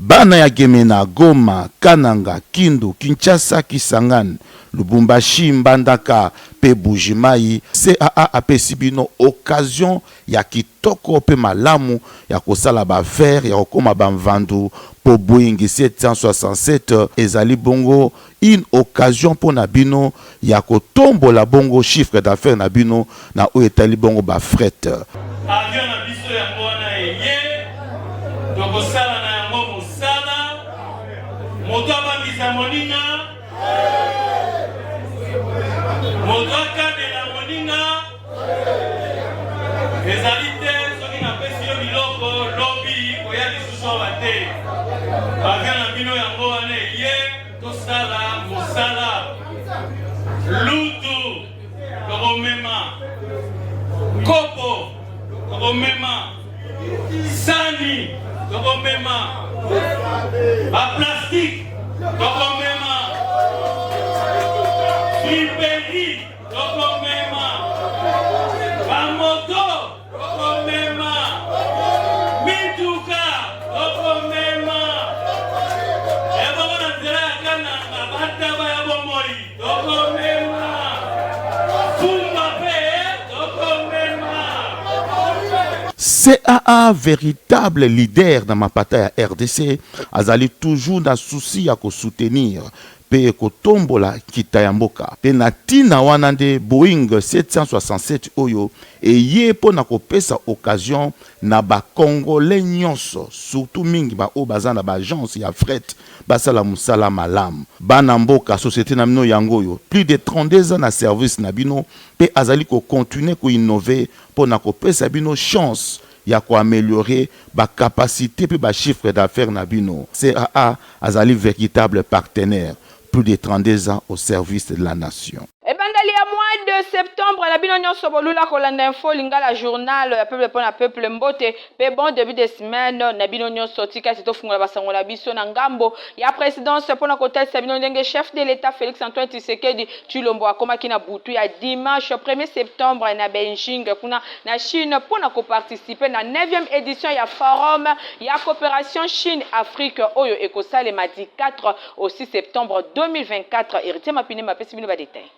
Bana ya Gemena, Goma, Kananga, Kindu, Kinshasa, Kisangani, Lubumbashi, Mbandaka pe Buji-Mayi, CAA apesi bino occasion ya kitoko pe malamu ya kosala ba affaires, ya kokoma ba mvandu po Boeing 767 ezali bongo une occasion mpo na bino ya kotombola bongo chiffre d'affaires na bino na oyo etali bongo ba fret. Avion na biso yango wana eye, tokosala na yango mosala, moto abangisa moninga, moto akanela moninga, ezali te soki napesi yo biloko lobi koya lisusu awa te. Avion na bino yango wana eye, tosala mosala. Lutu tokomema, kopo tokomema, sani tokomema, baplastike tokomema, friperi tokomema, bamoto tokomema, mituka tokomema, ebongo na nzela ya Kananga bataba ya bomoi tokomema, fumba mpe tokomema. CAA veritable leader na mapata ya rdc azali toujours na souci ya ko soutenir mpe kotombola nkita ya mboka. Mpe na ntina wana nde Boeing 767 oyo eye mpo na kopesa occasion na ba Congolais nyonso, surtout mingi ba oyo baza na ba agences ya fret basala mosala malamu. Bana mboka, societe na bino yango oyo, plus de 32 ans na service na bino mpe azali ko continuer ko innover mpo na kopesa bino chance ya ko ameliorer ba capacites mpe ba chiffres d'affaires na bino. CAA azali veritable partenaire, plus de 32 ans au service de la nation. Ebandeli ya mois de septembre na bino nionso bolula kolanda info lingala journal ya peuple pona peuple mbote pe bon debut de semaine na bino nionso tika ete tofungola ba sango na biso na ngambo ya presidence pona kotalisa bino ndenge chef de l'etat Felix Antoine Tshisekedi Tshilombo akomaki na butu ya dimanche premier septembre na Beijing kuna na Chine mpo na ko participer na neuvième edition ya Forum ya cooperation Chine-Afrique oyo ekosalema du 4 au 6 septembre 2024. Heritier Mapinema apesi bino ba details.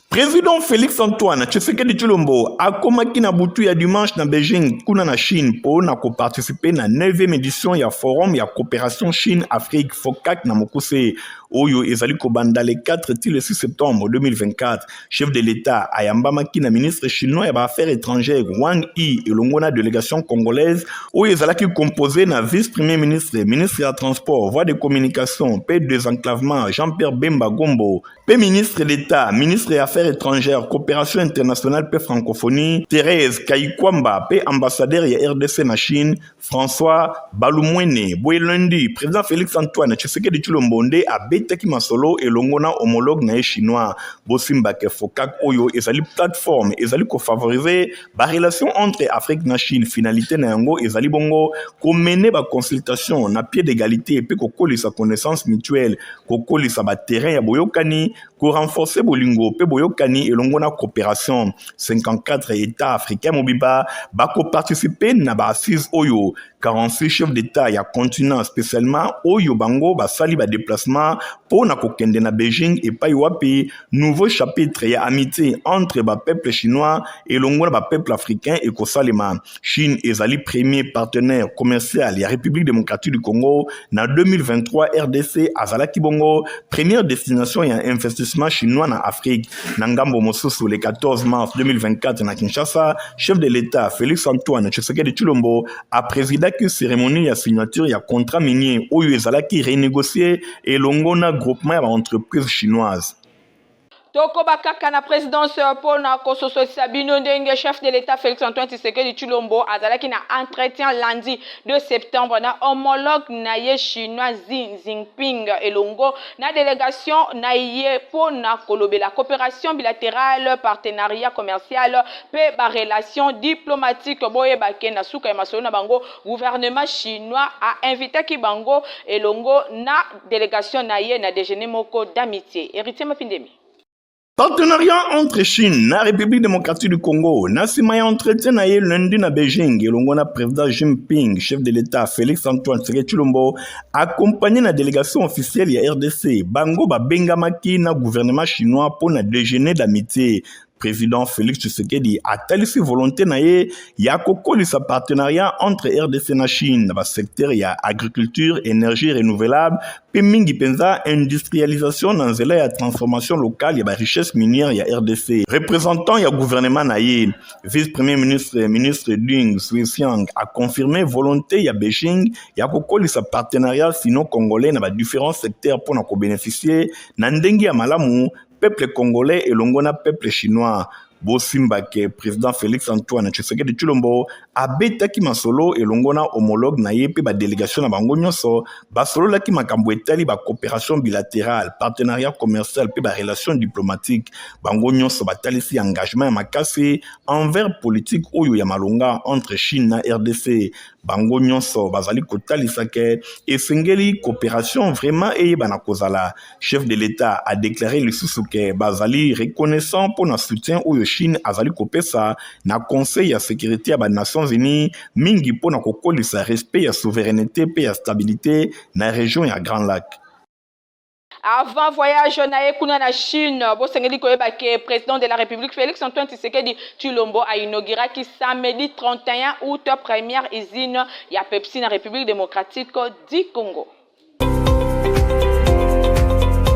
President Felix Antoine Tshisekedi Tshilombo akomaki na butu ya dimanche na Beijing kuna na Chine mpo na ko participer na neuvième edition ya Forum ya cooperation Chine-Afrique, FOCAC na mokuse, oyo ezali kobanda le 4 ti le 6 septembre 2024. Chef de l'Etat ayambamaki na ministre chinois ya ba affaires étrangères Wang Yi elongo na delegation congolaise oyo ezalaki composée na vice-premier ministre, ministre ya transport, voies de communication mpe désenclavement Jean-Pierre Bemba Gombo mpe ministre d'Etat, ministre ya affaires étrangères, coopération internationale mpe francophonie Thérèse Kayikwamba mpe ambassadeur ya RDC na Chine François Balumwene. Boye lundi, président Félix Antoine Tshisekedi Tshilombo nde abetaki masolo elongo na homologue na ye chinois. Bosimba ke FOCAC oyo ezali plateforme ezali ko favoriser ba relations entre Afrique na Chine. Finalité na yango ezali bongo ko mener ba consultations na pied d'égalité pe kokolisa connaissance mutuelle, kokolisa ba terrain ya boyokani, ko renforcer bolingo pe boyokani elongo na coopération. 54 Etats africains mobimba bako participer na ba assises oyo. 46 chefs d'Etat ya continent spécialement oyo bango basali ba déplacement po na kokende na Beijing epai wapi nouveau chapitre ya amitié entre ba peuple chinois elongo na ba peuple africain ekosalema. Chine ezali premier partenaire commercial ya République démocratique du Congo. Na 2023, RDC azalaki bongo première destination ya investissement chinois na Afrique. Na ngambo mosusu, le 14 mars 2024 na Kinshasa, chef de l'État Félix Antoine Tshisekedi Tshilombo a présidaki cérémonie ya signature ya contrat minier oyo ezalaki renégocier elongo na groupement ya ba entreprises chinoises. Tokoba kaka na presidence mpo na kososolisa bino ndenge chef de l'Etat Felix Antoine Tshisekedi Tshilombo azalaki na entretien lundi 2 septembre na homologue na ye chinois Xi Jinping elongo na delegation na ye mpo na kolobela cooperation bilaterale, partenariat commercial mpe ba relations diplomatiques. Boyeba ke na suka ya masolo na bango, gouvernement chinois a invitaki bango elongo na delegation na ye na dejeuner moko d'amitie. Heritier Mapindemi. Partenariat entre Chine na République démocratique du Congo na nsima ya entretien na ye lundi na Beijing elongo na président Jinping, chef de l'État Félix Antoine Tshisekedi Tshilombo accompagné na délégation officielle ya RDC. Bango babengamaki na gouvernement chinois mpo na déjeuner d'amitié. Président Félix Tshisekedi atalisi volonté na ye ya kokolisa partenariat entre RDC na Chine na basecteur ya agriculture, énergie renouvelable mpe mingi mpenza industrialisation na nzela ya transformation locale ya barichesse minière ya RDC. Représentant ya gouvernement na ye, vice-premier ministre, ministre Ding Xuexiang, aconfirme volonté ya Beijing ya kokolisa partenariat sino-congolais na badifférents secteurs mpo na kobénéficie na ndenge ya malamu peuple congolais elongo na peuple chinois. Bosimba ke président Félix Antoine Tshisekedi Tshilombo abetaki masolo elongo na homologue na ye mpe badélégation na bango nyonso. Basololaki makambo etali bacoopération bilatérale, partenariat commercial mpe barelation diplomatique. Bango nyonso batalisi engagement ya makasi envers politique oyo ya malonga entre Chine na RDC. Bango nyonso bazali kotalisa ke esengeli coopération vraiment eyebana kozala. Chef de l'État a déclaré lisusu ke bazali reconnaissant mpo na soutien oyo Chine azali kopesa na Conseil ya sécurité ya banations unies, mingi mpo na kokolisa respect ya souveraineté mpe ya stabilité na région ya Grands Lacs. Avant voyage na ye kuna na Chine, bosengeli koyeba ke président de la République Félix Antoine Tshisekedi Tshilombo ainauguraki samedi 31 août première usine ya Pepsi na République démocratique du Congo.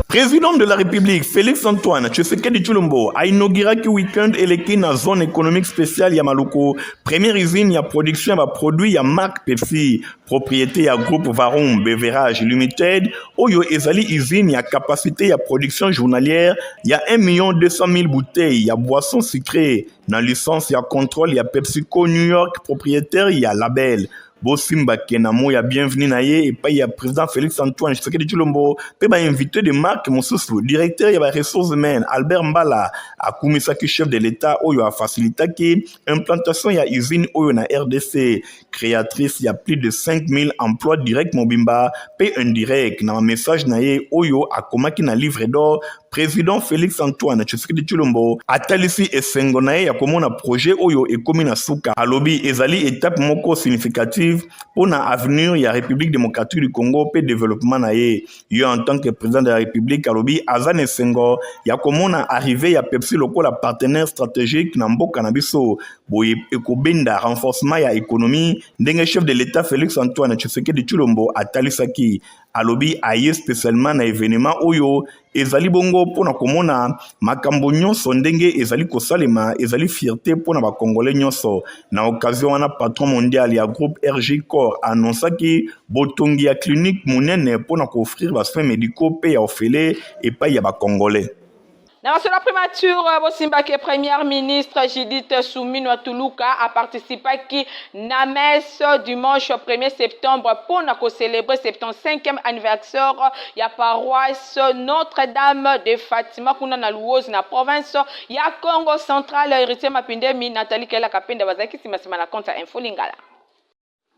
Président de la République Félix Antoine Tshisekedi Tshilombo a inauguré week-end eleki na zone économique spéciale ya Maluku première usine ya production ya produit ya marque Pepsi, propriété ya groupe Varon Beverage Limited, oyo ezali usine ya capacité ya production journalière ya 1 200 000 bouteilles ya boisson sucrée na licence ya contrôle ya PepsiCo New York, propriétaire ya label. Bosimba ke na mot ya bienvenue na ye epai ya président Félix Antoine Tshisekedi Tshilombo mpe bainvité de marque mosusu, directeur ya baressources humaines Albert Mbala akumisaki chef de l'État oyo afacilitaki implantation ya usine oyo na RDC, créatrice ya plus de 5000 emplois direct mobimba mpe indirect. Na bamessage na ye oyo akomaki na livre d'or, président Félix Antoine Tshisekedi Tshilombo atalisi esengo na ye ya komona projet oyo ekomi na suka. Alobi ezali étape moko significative mpo na avenir ya République démocratique du Congo mpe développement na ye. Yo en tant que président de la République, alobi aza na esengo ya komona arrivée ya Pepsi lokola partenaire stratégique na mboka na biso. Boye ekobenda renforcement ya économie ndenge chef de l'État Félix Antoine Tshisekedi Tshilombo atalisaki. Alobi aye spécialement na événement oyo ezali bongo mpona komona makambo nyonso ndenge ezali kosalema. Ezali fierté mpona bakongolais nyonso. Na occasion wana, patron mondial ya groupe RG Corps annonçaki botongi ya clinique monene mpona koofrir basoins médicaux mpe ya ofele epai ya bakongolais. Na masolo primature, bosimbaki première ministre Judith Suminwa Tuluka aparticipaki na messe dimanche 1er septembre mpona kocélébrer 75e anniversaire ya paroisse Notre-Dame de Fatima kuna na Luozi, na province ya Congo Central. Héritier Mapindemi, Nathalie Kela Kapenda bazalaki nsima na compte ya Info Lingala.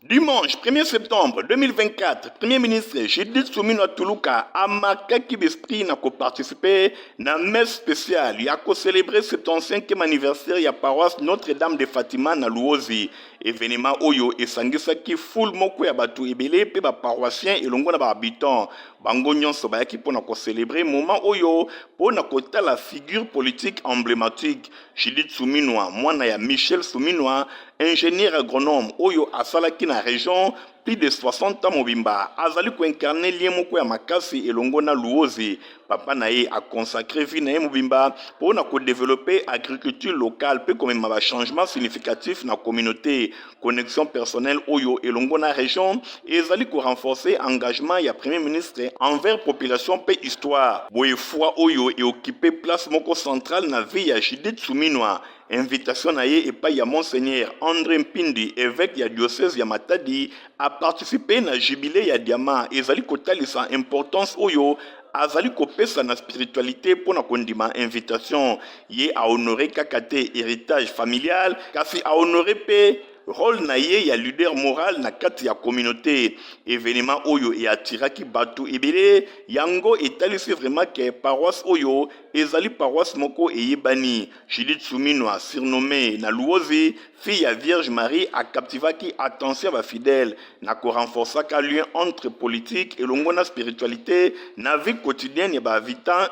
Dimanche 1er septembre 2024, Premier ministre Judith Suminwa Tuluka amarkaki l'esprit na koparticiper na messe spéciale ya kocélébrer 75e anniversaire ya paroisse Notre-Dame de Fatima na Luozi. Événement oyo esangisaki foule moko ya bato ebele mpe baparoissien elongo na bahabitant. Bango nyonso bayaki mpona kocélébrer moment oyo mpona kotala figure politique emblématique Judith Suminwa, mwana ya Michel Suminwa, ingénieur agronome oyo asalaki na région plus de 60 ans mobimba. Azali koincarner lien moko ya makasi elongo na Luozi. Papa na ye aconsacré vie na ye mobimba mpona kodévelopper agriculture locale mpe komema bachangement significatif na communauté. Connexion personnelle oyo elongo na région ezali korenforcer engagement ya premier ministre envers population mpe histoire. Boye foi oyo eoccupe place moko centrale na vie ya Judith Suminwa. Invitation na ye epai ya monseigneur André Mpindi, évêque ya diocèse ya Matadi, aparticipe na jubilé ya diamant, ezali kotalisa importance oyo azali kopesa na spiritualité. Mpo na kondima invitation, ye ahonore kaka te héritage familial, kasi ahonore mpe role na ye ya leader moral na kati ya communauté. Evenement oyo eattiraki bato ebele, yango etalisi vraiment ke paroisse oyo ezali paroisse moko eyebani. Judith Suminwa, surnommée na Luozi, fille ya Vierge Marie, acaptivaki attention ya ba fidèles na ko renforçaka lien entre politique elongo na spiritualité na vie quotidienne ya ba habitants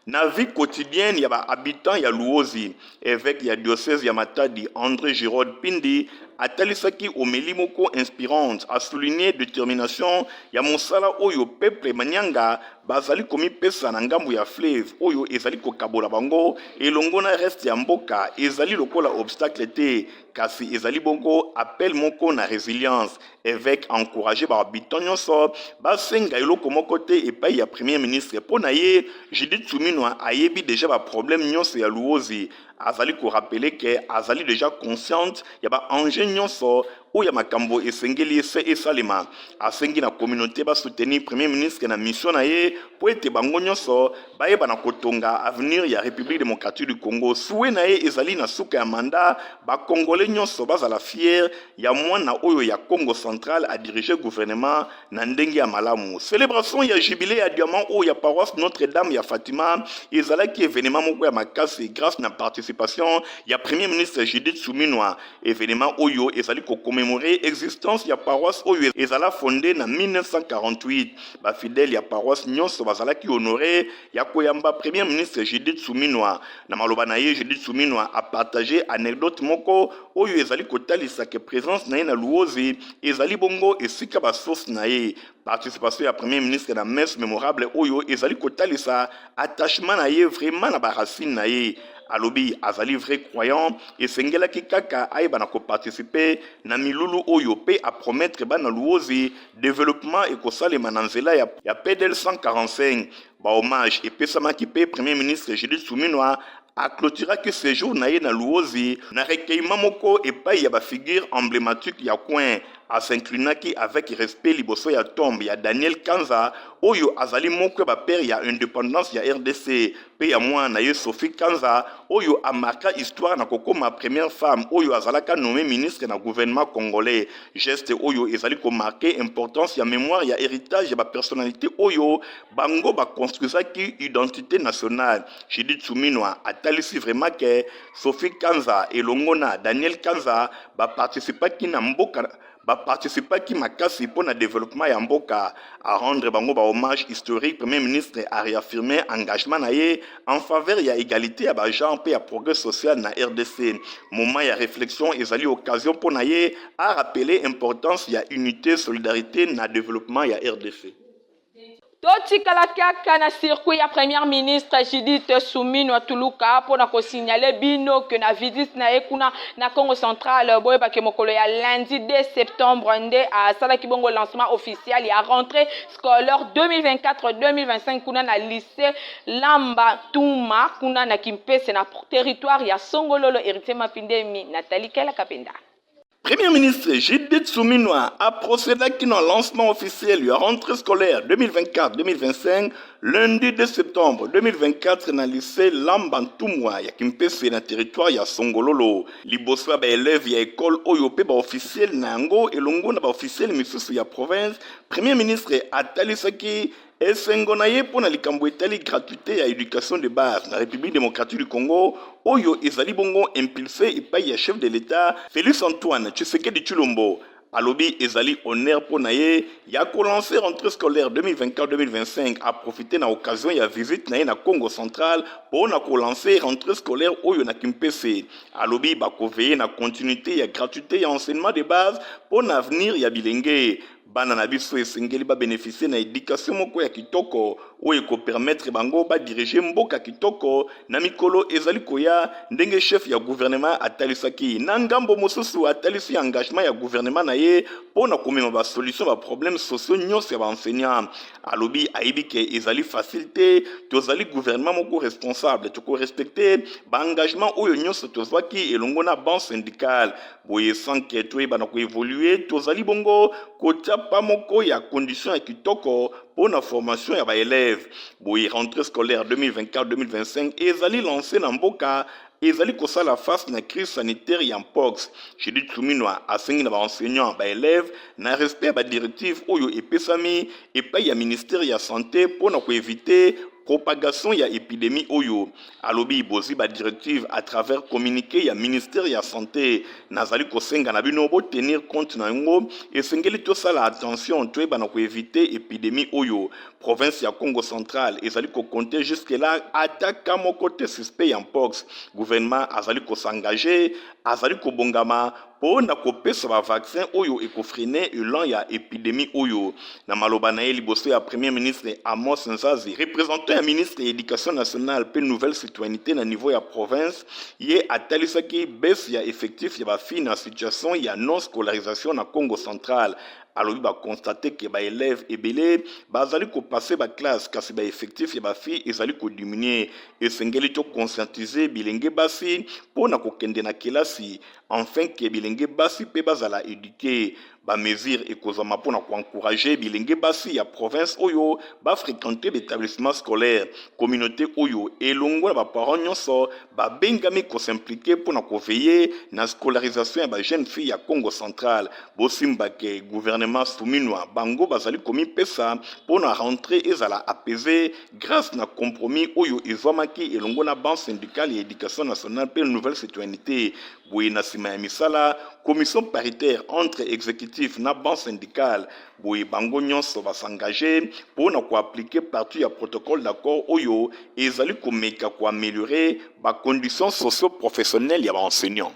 na vie quotidienne ya ba habitants ya Luozi. Evêque ya diocèse ya Matadi, André Girod Pindi, atalisaki homélie moko inspirante, a souligner determination ya mosala oyo peuple Manianga bazali komipesa na ngambo ya fleuve oyo ezali kokabola bango elongo na reste ya mboka. Ezali lokola obstacle te, kasi ezali bongo appel moko na résilience. Évêque encouragé ba habitants nyonso basenga eloko moko te epai ya premier ministre. Mpo na ye, Judith Suminwa ayebi deja ba problème nyonso ya Luozi. Azali korappeler ke azali deja consciente ya ba enjeu nyonso oyo ya makambo esengeli ese esalema. Asengi na communauté basoutenir premier ministre na mission na ye mpo ete bango nyonso bayeba na kotonga avenir ya République démocratique du Congo. Souhait na ye ezali na suka ya mandat, bakongole nyonso bazala fier ya mwana oyo ya Congo central adirige gouvernement na ndenge ya malamu. Célébration ya jubilé ya diamant oyo ya paroisse Notre-Dame ya Fatima ezalaki événement moko ya makasi grâce na participation ya premier ministre Judith Suminwa. Événement oyo ezali kocommémorer existence ya paroisse oyo ezala fondé na 1948. Bafidèle ya paroisse nyonso bazalaki honoré ya koyamba premier ministre Judith Suminwa. Na maloba na ye, Judith Suminwa apartage anecdote moko oyo ezali kotalisa ke présence na ye na Luozi ezali bongo esika basource na ye. Participation ya premier ministre na messe mémorable oyo ezali kotalisa attachement na ye vraiment na baracine na ye. Alobi azali vrai croyant, esengelaki kaka ayeba na koparticiper na milulu oyo mpe apromettre bana Luozi développement ekosalema na nzela ya PDL 145. Bahommage epesamaki mpe premier ministre Judith Suminwa aclôturaki séjour na ye na Luozi na recueillement moko epai ya bafigure emblématique ya coin. As'inclinaki avec respect liboso ya tombe ya Daniel Kanza, oyo azali moko ya bapère ya indépendance ya RDC, mpe ya mwana na ye Sophie Kanza, oyo amarka histoire na kokóma première femme oyo azalaka nommé ministre na gouvernement congolais. Geste oyo ezali komarquer importance ya mémoire ya héritage ya bapersonnalité oyo bango baconstruisaki identité nationale. Judith Suminwa atalisi vraiment ke Sophie Kanza elongo na Daniel Kanza baparticipaki na mboka, baparticipaki makasi mpo na développement ya mboka. Arendre bango bahommage historique, premier ministre aréaffirmé engagement na ye en faveur ya égalité ya bagenre mpe ya progrès social na RDC. Moment ya réflexion ezali occasion mpo na ye arappeler importance ya unité, solidarité na développement ya RDC. Totikala kaka na circuit ya première ministre Judith Suminwa Tuluka mpona kosignaler bino ke na visite na ye kuna na Congo central, boyebake mokolo ya lundi 2 septembre nde asalaki bongo lancement officiel ya rentrée scolaire 2024-2025 kuna na lycée Lamba Tuma, kuna na Kimpese, na territoire ya Songololo. Héritier Mapindemi, Nathalie Kela Kapenda. Premier ministre Judith Suminwa a procédé au lancement officiel de la rentrée scolaire 2024-2025 lundi 2 septembre 2024 na lycée Lambantumwa ya Kimpese, na territoire ya Songololo. Liboso ya baélève ya école oyo mpe baofficiel na yango elongo na baofficiel misusu ya province, premier ministre atalisaki esengo na ye mpo na likambo etali gratuité ya éducation de base na République démocratique du Congo, oyo ezali bongo impulsé epai ya chef de l'État Félix Antoine Tshisekedi Tshilombo. Alobi ezali honneur mpo na ye ya kolancer rentrée scolaire 2024-2025. Aprofite na occasion ya visite na ye na Congo central mpo na kolancer rentrée scolaire oyo na Kimpese. Alobi bakoveiller na continuité ya gratuité ya enseignement de base mpo na avenir ya bilenge. Bana na biso esengeli babénéficie na éducation moko ya kitoko oyo ekopermettre bango badirige mboka kitoko na mikolo ezali koya, ndenge chef ya gouvernement atalisaki. Na ngambo mosusu, atalisi engagement ya gouvernement na ye mpo na komema basolution baproblème sociaux nyonso ya baenseignant. Alobi ayebi ke ezali facile te. Tozali gouvernement moko responsable, tokorespecte baengagement oyo nyonso tozwaki elongo na banc syndical. Boye, sans ke toyeba na koévoluer, tozali bongo kotia pa moko ya condition ya kitoko mpo na formation ya baélève. Boye, rentrée scolaire 2024-2025 ezali lancé na mboka. ezali kosala face na crise sanitaire ya mpox. Judith Suminwa asengi na ba enseignants, ba elèves na respect ya ba directives oyo epesami epai ya ministère ya sante mpo na ko eviter propagation ya epidemie oyo. Alobi bozwi ba directives à travers communique ya ministère ya sante. Nazali kosenga na bino bo tenir compte na yango. Esengeli tosala attention toyeba na ko eviter epidemie oyo. Province ya Kongo central ezali ko compter jusque là ata cas moko te suspect ya mpox. Gouvernement azali ko s'engager, azali kobongama po na kopesa ba vaccins oyo eko freiner elan ya epidemie oyo. Na maloba na ye liboso ya Premier ministre Amos Nzazi, representant ya ministre ya Education nationale pe nouvelle citoyennete na niveau ya province, ye atalisaki baisse ya effectif ya ba filles na situation ya non scolarisation na Kongo central. Alobi ba constater que ba elèves ebele bazali ko passer ba classes kasi ba effectifs ya ba filles ezali ko diminuer. Esengeli to conscientiser bilenge basi mpo na kokende na kelasi enfin que bilenge basi mpe bazala eduquer. Ba mesures ekozwama mpo na ko encourager bilenge basi ya province oyo ba frequenter ba etablissements scolaires. Communaute oyo elongo na ba parents nionso babengami ko s'impliquer mpo na ko veiller na scolarisation ya ba jeunes filles ya Kongo central. Bosimba ke gouvernement Suminwa bango bazali komipesa mpo na rentree ezala apaisee grace na compromis oyo ezwamaki elongo na banc syndical ya Education nationale mpe nouvelle citoyennete. Boye na sima ya misala commission paritaire entre executif na banc syndical, boye bango nyonso ba s'engager mpo na ko appliquer partie ya protocole d'accord oyo ezali komeka ko ameliorer ba conditions socio-professionnelles ya ba enseignants.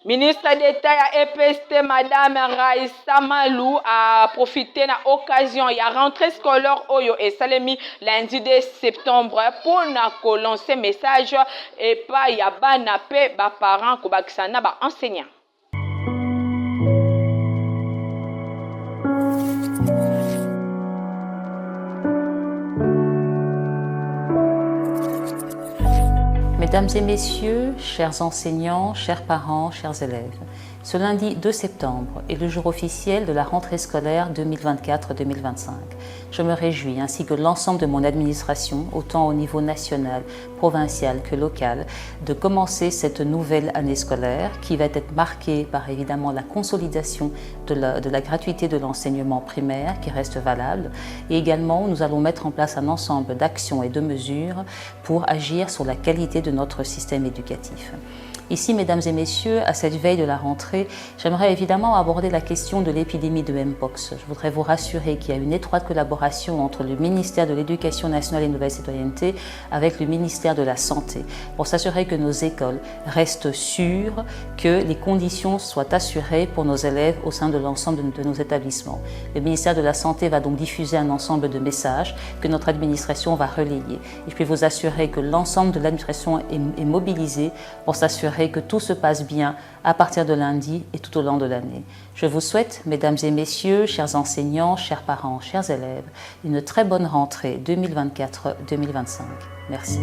Ministre d'Etat ya EPST Madame Raissa Malu a profité na occasion ya rentrée scolaire oyo esalemi lundi 2 septembre mpo na ko lancer message epai ya bana mpe ba parents kobakisa na ba enseignants. Mesdames et messieurs, chers enseignants, chers parents, chers élèves, ce lundi 2 septembre est le jour officiel de la rentrée scolaire 2024-2025. Je me réjouis, ainsi que l'ensemble de mon administration, autant au niveau national, provincial que local, de commencer cette nouvelle année scolaire qui va être marquée par évidemment la consolidation de la, de la gratuité de l'enseignement primaire qui reste valable. Et également, nous allons mettre en place un ensemble d'actions et de mesures pour agir sur la qualité de notre système éducatif. Ici, mesdames et messieurs, à cette veille de la rentrée, j'aimerais évidemment aborder la question de l'épidémie de Mpox. Je voudrais vous rassurer qu'il y a une étroite collaboration entre le ministère de l'Éducation nationale et Nouvelle Citoyenneté avec le ministère de la Santé pour s'assurer que nos écoles restent sûres, que les conditions soient assurées pour nos élèves au sein de l'ensemble de nos établissements. Le ministère de la Santé va donc diffuser un ensemble de messages que notre administration va relayer. Et je puis vous assurer que l'ensemble de l'administration est, est mobilisé pour s'assurer que tout se passe bien à partir de lundi et tout au long de l'année. Je vous souhaite, mesdames et messieurs, chers enseignants, chers parents, chers élèves, une très bonne rentrée 2024-2025. Merci.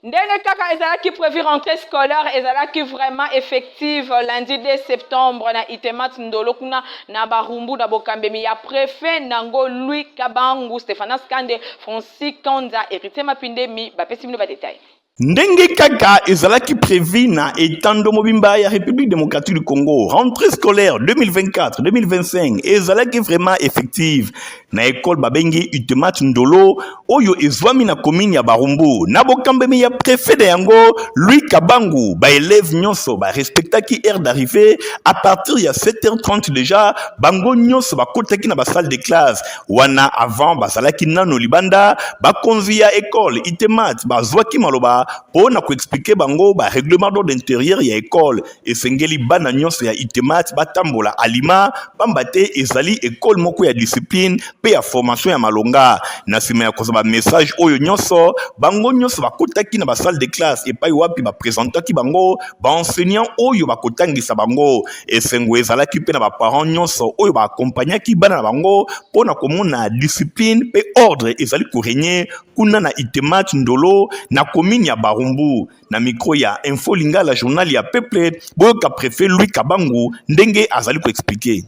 Ndenge kaka ezalaki prevu rentree scolaire ezalaki vraiment effective lundi 2 septembre na Itemat Ndolo kuna na Barumbu na bokambemi ya prefet nango Louis Kabangu, Stephanas Kande, Francis Kanza, Heritier Mapindemi bapesi bino ba details. Ndenge kaka ezalaki prevu na etando mobimba ya Republique democratique du Congo, rentree scolaire 2024-2025 ezalaki vraiment effective na ecole babengi Utemat Ndolo oyo ezwami na commune ya Barumbu na bokambemi ya prefet na yango Louis Kabangu. Ba elèves nyonso ba respectaki heure d'arrivée à partir ya 7h30 déjà, bango nyonso bakotaki na ba salle de classe wana. Avant bazalaki nano libanda, bakonzi ya ecole Itemat bazwaki maloba mpo na koexplike bango ba règlement d'ordre intérieur ya ecole. Esengeli bana nyonso ya Itemat batambola alima, pamba te ezali ekole moko ya discipline mpe ya formation ya malonga. Na nsima ya kozwa ba message oyo nyonso, bango nyonso bakotaki na ba salle de classe epai wapi bapresentaki bango ba enseignants oyo bakotangisa bango. Esengo ezalaki mpe na ba parents nyonso oyo ba accompagnaki bana na bango mpo na komona discipline mpe ordre ezali korenye kuna na Itemat Ndolo na commune ya Barumbu. Na micro ya Info Lingala, journal ya peuple, boyoka prefet Louis Kabangu ndenge azali ko expliquer.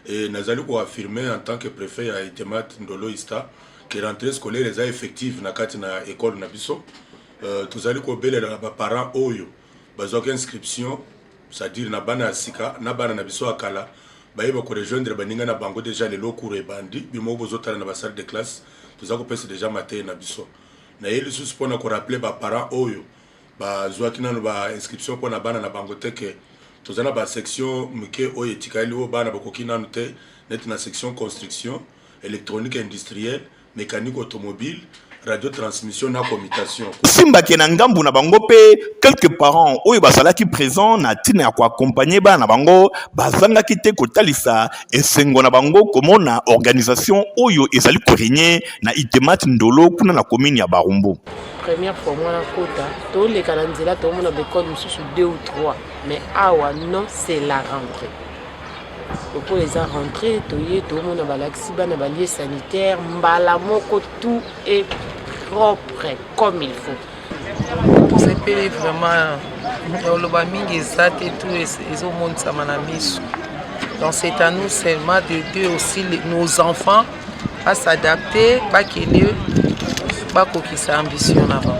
Et nazali ko affirmer en tant que prefet ya Itemat Ndolo Ista que rentrée scolaire eza effective na kati na ecole na biso. Tozali kobelela na ba parents oyo bazwaki inscription, c'est-à-dire na bana ya sika na bana na biso ya kala, bayeba ko rejoindre baninga na bango dejà lelo cours ebandi. Bino moko bozotala na ba salle de classe, toza kopesa dejà mateya na biso. Naye lisusu mpona ko rappeler ba parents oyo bazwaki nano ba inscription mpona bana na bango te ke toza na ba section mike oyo etikali oyo bana bakoki nano te, neti na section construction, électronique industrielle, mécanique automobile, radio transmission na commutation. Simbake na ngambu na bango mpe quelques parents oyo bazalaki présent na ntina ya koaccompagner bana na bango bazangaki te kotalisa esengo na bango komona organisation oyo ezali korégner na Itemat Ndolo kuna na commune ya Barumbu. Première fois mwana kota, toleka na nzela, tomona baécole mosusu 2 ou 3, mais awa non, c'est la rentrée. Lokola eza rentrée, toye tomona balakisi bana balieu sanitaire mbala moko, tout est propre comme il faut. Tosepeli vraiment, oloba mingi eza te, tout ezomonisama na miso. Donc c'est à nous seulement d'aider aussi nos enfants à s'adapter, bakende bakokisa ambition na bango.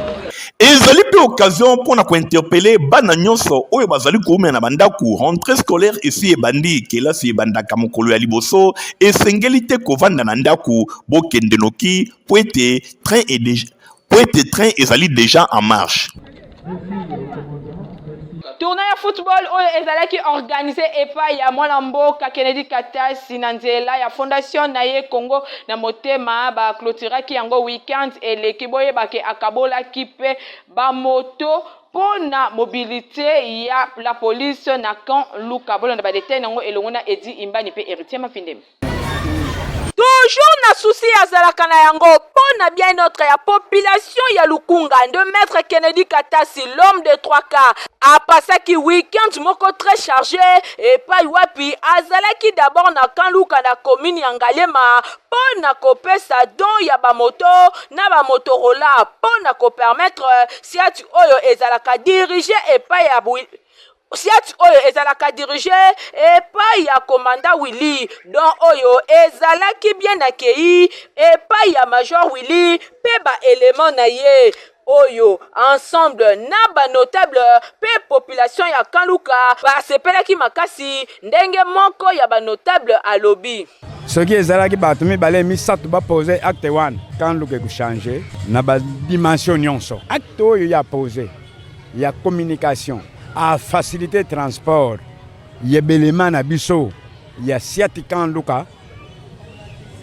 Ezali mpe occasion mpona kointerpeller bana nyonso oyo bazali koumela na bandako. Rentrée scolaire esi ebandi, kelasi ebandaka mokolo ya liboso. Esengeli te kovanda na ndako, bokende noki po ete train ezali déjà en marche. Tournoi ya football oyo ezalaki organisé epai ya mwana mboka Kennedy Katasi na nzela ya fondation na ye Congo na Motema, baclôturaki yango weekend eleki. Boyebake akabolaki mpe bamoto mpo na mobilité ya la police na camp Luka. Bolanda badétails yango elongo na Edi Imbani mpe Héritier Mafindemi. Toujours na souci azalaka na yango mpo na bien-être ya population ya Lukunga nde maître Kennedy Katasi, l'homme de 3 quarts, apasaki weekend moko très chargé, epai wapi azalaki d'abord na camp Luka na commune ya Ngaliema mpo na kopesa don ya bamoto na bamotorola mpo na kopermettre siati oyo ezalaka dirigé epai ya siati oyo ezalaka dirigé epai ya commandant Willy. Don oyo ezalaki bien accueilli epai ya major Willy mpe baélément na ye oyo ensemble na banotable mpe population ya camp Luka basepelaki makasi. Ndenge moko ya banotable alobi: Soki ezalaki bato mibale, misato bapose acte wana, camp Luka ekochanger na badimension nyonso. Acte oyo ya pose ya communication afacilité transport yebelema na biso ya siati camp Luka,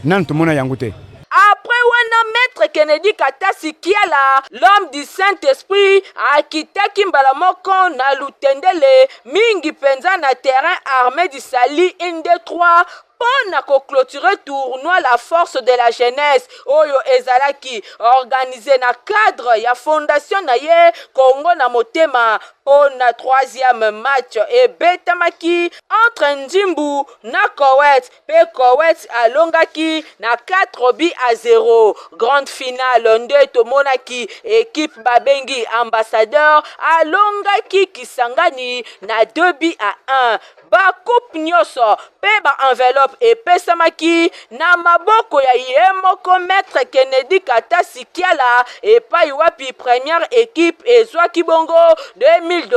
nanu tomona yango te. Après wana, maître Kennedy Katasi Kiala, l'homme du Saint-Esprit, akitaki mbala moko na Lutendele, mingi mpenza na terrain Armée du Salut inde 3, mpo na koclôturer tournoi La Force de la Jeunesse oyo ezalaki organisé na cadre ya fondation na ye Kongo na Motema. Mpo na troisième match ebetamaki entre Ndimbu na Kowet, mpe Kowet alongaki na 4 buts à 0. Grande finale nde tomonaki équipe babengi Ambassadeur alongaki Kisangani na 2 buts à 1. Bacoupe nyonso mpe baenveloppe epesamaki na maboko ya ye moko maître Kennedy Katasi Kiala, epai wapi première équipe ezwaki bongo 2000 $,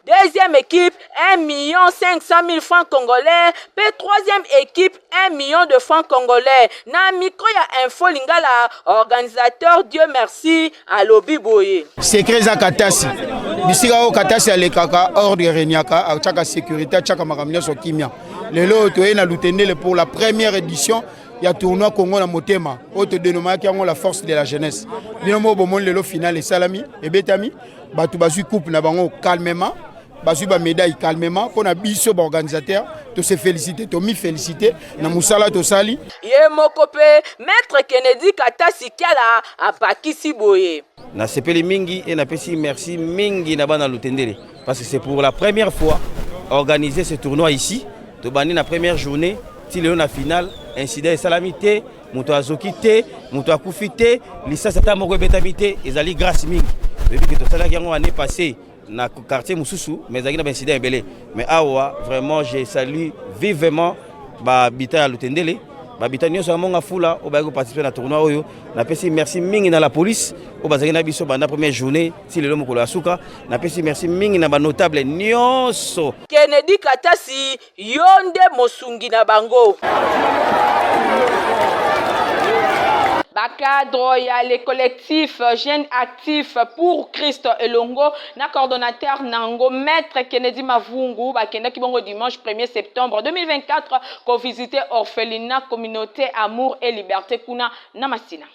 deuxième équipe 1 million 500 000 francs congolais, mpe troisième équipe 1 million de francs congolais. Na micro ya Info Lingala, organisateur Dieu Merci alobi boye: Secret eza Katasi. Bisika oyo Katasi alekaka, ordre régnaka, atiaka sécurité, atiaka makambo nyonso kimia. Lelo oyo toye na Lutendele pour la première édition ya tournoi Congo na Motema oyo todénommaki yango La Force de la Jeunesse. Bino moko bomoni lelo finale esalami, ebetami, bato bazwi coupe na bango calmement, bazwi bamédaille calmement. Mpo na biso baorganisateur, tose félicité, tomifélicité na mosala tosali. Ye moko mpe maître Kennedy Katasi Kiala abakisi boye: Nasepeli mingi e napesi merci mingi na bana Lutendele, parce que c'est pour la première fois organiser ce tournoi ici. Tobandi na première journée ti lelo na finale, incident esalami te, moto azoki te, moto akufi te, lisasi ata moko ebetami te. Ezali grâce mingi. Toyebi ke tosalaki yango année passée na quartier mosusu, mais ezalaki na baincident ebele. Mais awa vraiment, je salue vivement. Ba habitants ya Lutendele, ba habitants nyonso ya Monga Fula oyo bayaki koparticiper na tournoi oyo. Napesi merci mingi na la police oyo bazalaki na biso banda première journée ti lelo mokolo ya suka. Napesi merci mingi na ba notables nyonso. Kennedy Katasi, yo nde mosungi na bango. Ba cadres ya le collectif Jeunes Actifs pour Christ elongo na coordonnateur na yango Maitre Kennedy Mavungu bakendaki bongo dimanche 1er septembre 2024 ko visiter orphelinat communaute Amour et Liberte kuna na Masina.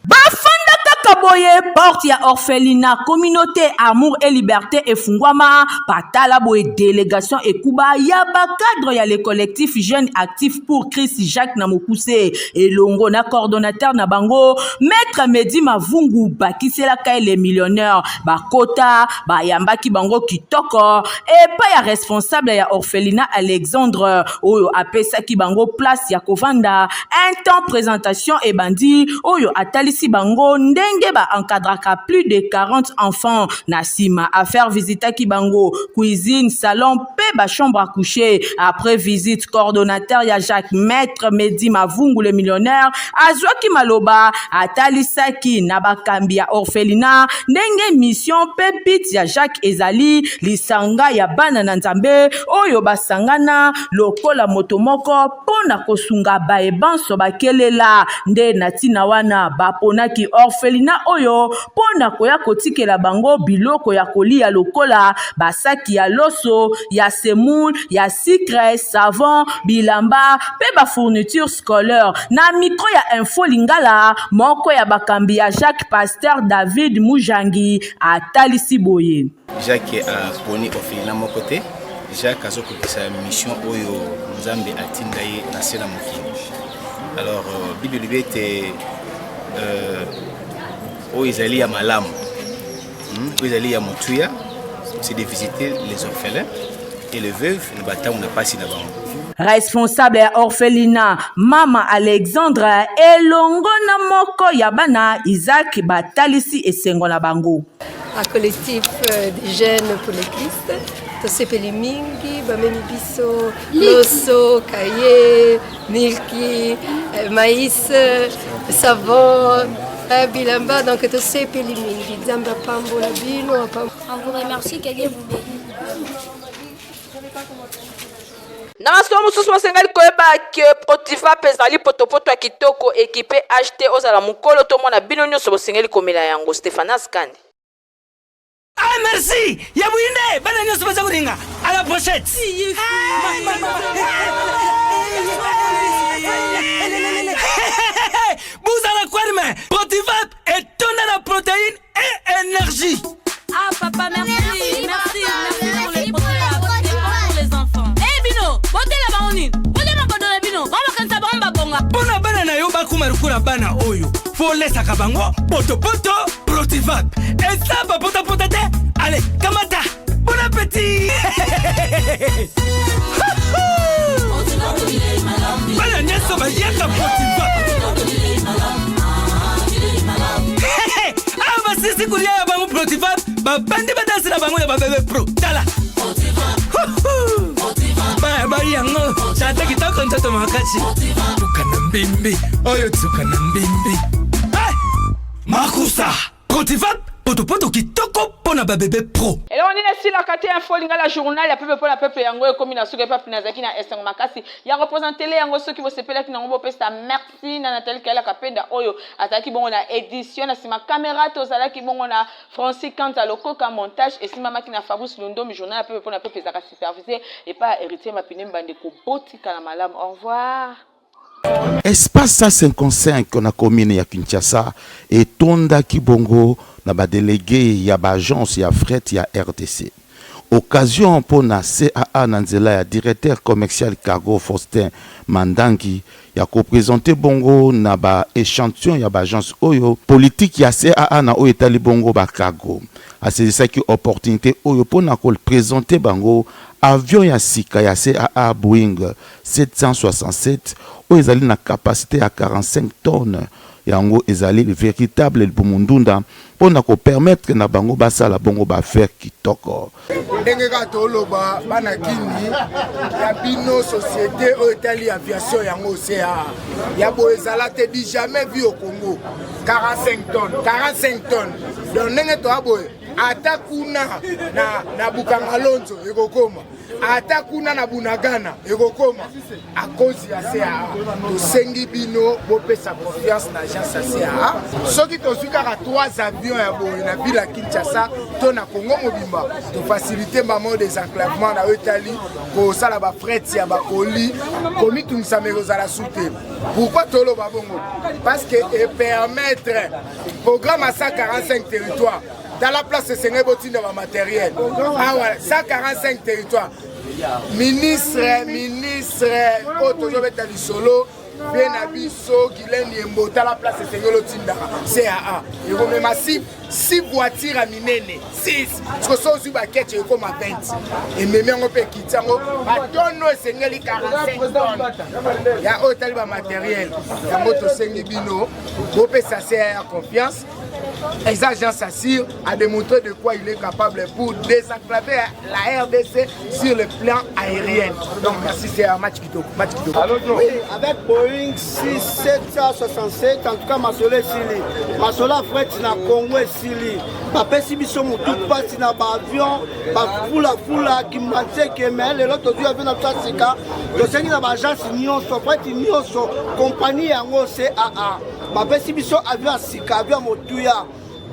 Bafanda kaka boye porte ya orphelinat communaute Amour et Liberte efungwama patala boye delegation ekuba ya ba cadre ya le collectif Jeunes Actifs pour Christ Jacques na mokuse elongo na coordonnateur na bango Maître Medi Mavungu bakiselaka ye les millionnaires bakota bayambaki bango kitoko epai ya responsable ya orphelinat Alexandre oyo apesaki bango place ya kovanda un temps présentation ebandi oyo atalisi bango ndenge ba encadraka plus de 40 enfants na nsima affaire visitaki bango cuisine salon mpe ba chambre à coucher après visite coordonnateur ya Jacques Maître Medi Mavungu le millionnaire azwaki maloba atalisaki na bakambi ya orphelinat ndenge mission mpe but ya Jacques ezali lisanga ya bana na Nzambe oyo basangana lokola moto moko mpo na kosunga baye banso bakelela. Nde na ntina wana baponaki orphelinat oyo mpo na koya kotikela bango biloko ya koliya lokola basaki ya loso, ya semoule, ya sucre, savon, bilamba mpe ba fournitures scolaires. Na micro ya Info Lingala, moko ya bakambi ya Jacques Pasteur David Mujangi atalisi boye. Jacques aponi orphelinat moko te. Jacques azokokisa mission oyo Nzambe atinda ye na se na mokili. Alors euh, Bible elobi ete euh, oyo ezali ya malamu hmm, oyo ezali ya motuya c'est de visiter les orphelins et les veuves na batango na pasi na bango. Responsable ya orphelinat Mama Alexandre elongo na moko ya bana Isaac batalisi esengo na bango. Un collectif euh, des jeunes pour le Christ tosepeli mingi bamemi biso loso kaye milki euh, maïs savon euh, bilamba donc tosepeli mingi nzambe apambola bino. On vous remercie, que Dieu vous bénisse. Na masolo mosusu, bosengeli koyeba ke Protifap ezali potopoto ya kitoko ekipe HT ozala mokolo to mwana bino nyonso bosengeli komela yango. Stephanas Kande. Ah merci ya buyinde bana nyonso baza kolinga à la prochaine. Buzala kwerme Protivap etonda na protéine et énergie. Ah papa merci merci merci, merci pour les Protivap c'est bon pour les enfants. Eh bino botela bango nini botela makodo na bino bango bakanisa bango babonga. Mpo na bana na yo bakoma lokola bana oyo folesaka bango potopoto Protivap eza bapotapota te. Ale kamata bon appétit. Bana nyonso baliaka Protivap. Awa basisi kolia ya bango Protivap babandi badansi na bango ya babebe pro tala baya bai yango tata kitoko nzoto makasi tuka na mbimbi oyo tuka na mbimbi makusa Protivap potopoto kitoko mpo na babebe pro. Eloko nini esilaka te? Info Lingala, journal ya peuple mpo na peuple, yango ekomi na suka. Epapi nazalaki na esengo makasi ya kopresentele yango. Soki bosepelaki nango, bopesa merci na Nathalie Kaela Kapenda oyo azalaki bongo na edition na nsima kamera. Tozalaki bongo na Francis Kanza Lokoka, montage esimbamaki na Fabrice Lundomi. Journal ya peuple mpo na peuple ezalaka supervisé epai ya Héritier Mapine. Mbandeko, botikala malamu, au revoir. Espace 155 na commune ya Kinshasa etondaki bongo na ba delegues ya ba agences ya fret ya rdc. Occasion mpo na CAA na nzela ya directeur commercial cargo Faustin Mandangi ya ko presenter bongo na ba echantillons ya ba agences oyo politique ya CAA na oyo etali bongo ba cargo. Asaisissaki opportunite oyo mpo na ko presenter bango avion ya sika ya CAA Boeing 767 oyo ezali na capacite ya 45 tonnes. Yango ezali veritable libumu ndunda mpo na ko permettre na bango basala bongo ba affaires kitoko. Ndenge kaka toloba bana kini ya bino société oyo etali aviation yango CAA ya boye ezala te du jamais vu au Congo 45 tonnes 45 tonnes donc ndenge toya boye ata kuna na, na Bukangalonzo ekokoma ata kuna na Bunagana ekokoma à cause ya CAA. Tosengi bino bopesa confiance na agence ya CAA. Soki tozwi kaka 3 avions ya boye na ville ya Kinshasa to na Congo mobimba, tofacilite mamo désenclavement na oyo etali kosala bafret ya bakoli, komitungisama ekozala su te. Pourquoi toloba bongo? Parce que epermettre programme ya 145 territoire tala place esengeli botinda bamateriel awa 145 territoire ministre ministre oyo tozobeta lisolo mpe na biso Guylain Yembo tala place esengeli otindaka CAA ekomema si si voiture ya minene 6 siko so ozwi baketche ekoma 20 ememi yango mpe ekiti yango batono esengeli 45 tonne ya oyo etali bamateriel yango tosengi bino bopesa CAA confiance. Eza Jean Sassir a démontré de quoi il est capable pour désenclaver la RDC sur le plan aérien. Donc merci, c'est un match kitoko. Match kitoko. Oui, avec Boeing 6767, en tout cas masolo esili. Masolo ya fret na Congo esili. Bapesi biso motu mpasi na baavion, bafulafula, kimbanseke, mais lelo tozwi avion na biso ya sika. Tosengi na baagence nyonso, fret nyonso, compagnie yango CAA. Bapesi biso avion ya sika, avion ya motuya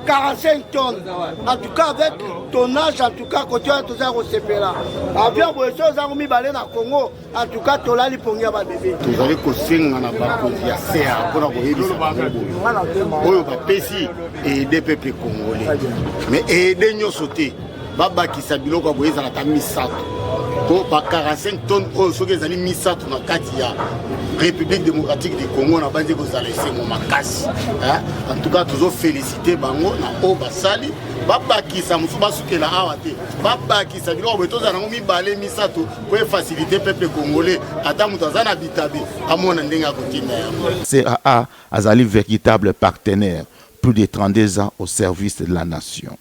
45 tonnes, en tout cas avec tonnage, en tout cas kote wana toza kosepela. Avion boye so ozango mibale na Congo, en tout cas tolali pongi ya babebe. Tozali kosenga na bakonzi ya CA mpona koyebisa bango boye oyo bapesi aide peuple congolais, mais aide nyonso te, babakisa biloko ya boye ezala ata misato po ba 45 tonnes oyo soki ezali misato na kati ya République démocratique du Congo na banzi kozala esengo makasi. En tout cas tozo féliciter bango na oyo basali, babakisa mosusu, basukela awa te, babakisa biloko boye tozala nango mibale misato po efacilite peuple congolais, ata moto aza na bitabe amona ndenge akotinda yango. CAA azali véritable partenaire, plus de 32 ans au service de la nation.